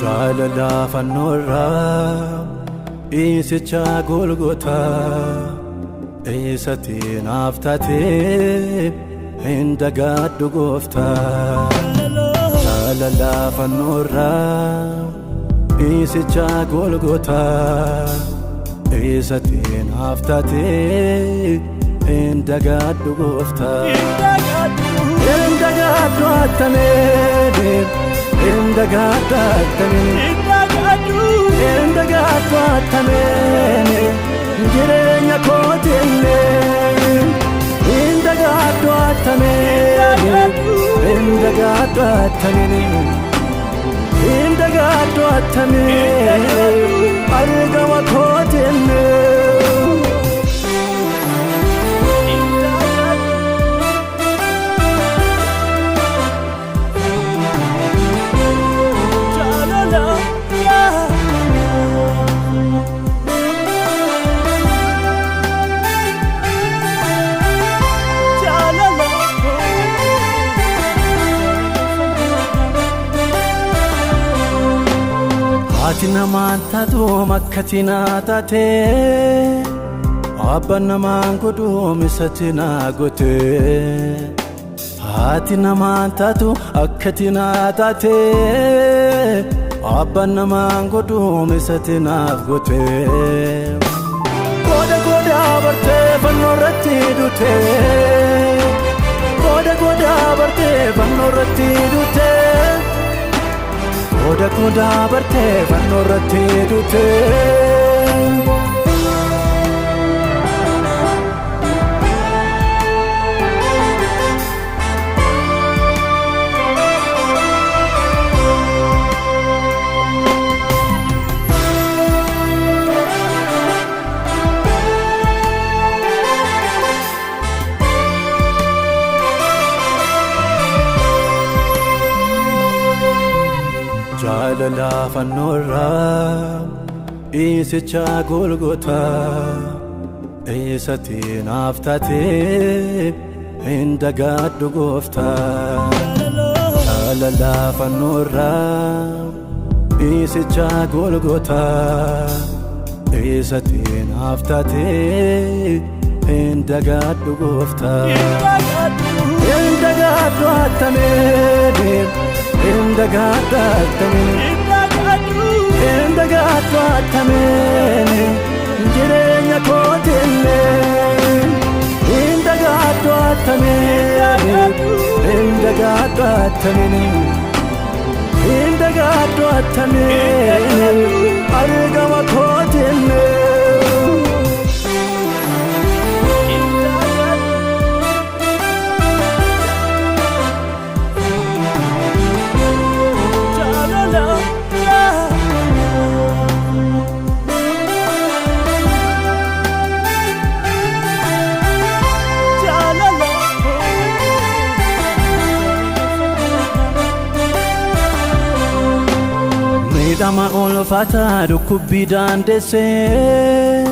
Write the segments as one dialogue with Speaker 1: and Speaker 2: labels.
Speaker 1: Jaalala fannoorraa isicha Golgotaa eessatti naaf taatee hin dagadhu gooftaa. Jaalala fannoorraa isicha Golgotaa eessatti naaf taatee hin dagadhu gooftaa. Hin dagadhu attamee. Hin dagadhu attamee. Hin dagadhu attamee. Jireenya kootillee. Hin dagadhu attamee. Hin dagadhu attamee. Hin dagadhu attamee. Argama kootillee. Ati namaan taatu makkati naa taate abbaan namaan godhu misati naa goote. Ati namaan taatu akkati naa taate abbaan namaan godhu misati naaf goote. Gooda gooda bartee fannoo irratti duute. Gooda gooda bartee fannoo irratti duute. Gooda gooda bartee fannoo irratti duute. Jaalala fannoorraa isicha Golgotaa eessatti naaf taatee hin dagadhu gooftaa. Jaalala fannoorraa isicha Golgotaa eessatti naaf taatee hin dagadhu gooftaa. Hin dagadhu attamee. Hin dagadhu attamee. Hin dagadhu attamee. Jireenya kootillee. Hin dagadhu attamee. Hin dagadhu attamee. Hin dagadhu attamee. Argama kootillee. Miidhama ulfaataa dhukkubbii daandeessee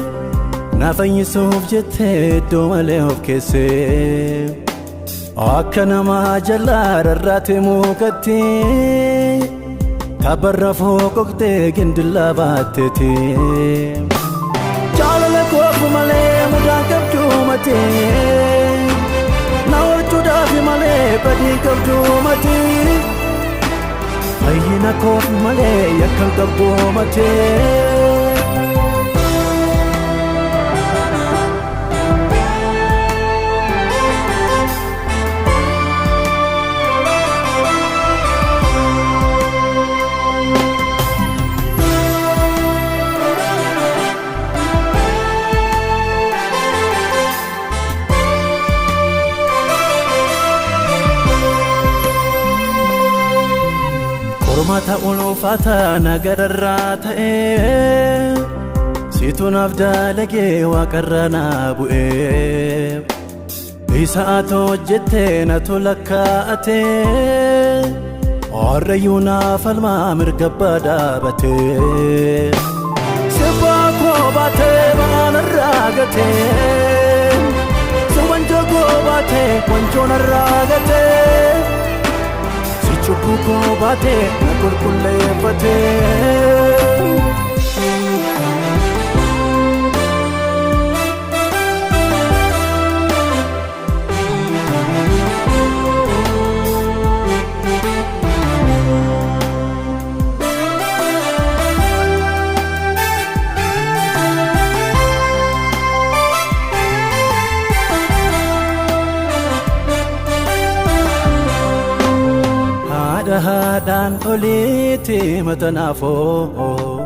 Speaker 1: na fayyisuuf jettee iddoo malee of keessee akka nama jalaa rarraate mukatti tabarra fooqoqtee gindillaa baatteeti. Jaalala koofu malee mudaan qabdu matee na oolchuudhaaf malee badii qabdu matee. Fayyina koof malee yakkan qabdu matee. Furmaata ulfaata nagararraa ta'ee situ naaf dalagee waaqarra naa bu'ee isa ati hojjette natu lakkaa'atee Waaqayyo naaf falmaa mirga abbaa dhaabatee sibbaa koo baatee ba'aan gatee si wanjoo koo baatee wanjoon irraa gatee. Cubbuu koo baatee na qulqulleeffatee. Haadhaan oliitti matanaafoo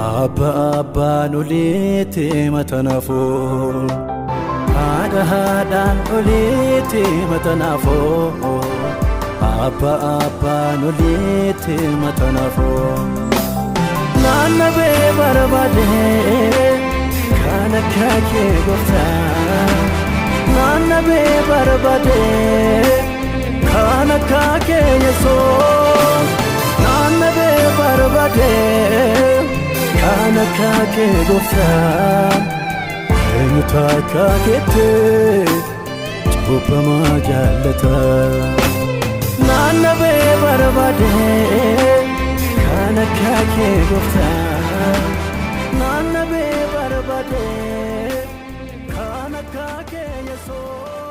Speaker 1: abba abbaan oliitti matanaafoo haadha haadhaan oliitti matanaafoo abba abbaan oliitti matanaafoo naannabee barbaadee kan akka kee gooftaa naannabee barbaadee. Kan akka kee Yesuus naannabee barbaadee kan akka kee gooftaa eenyutu akka keetti cubbamaa jaallata naannabee barbaadee kan akka kee gooftaa naannabee barbaadee kan akka kee Yesuus.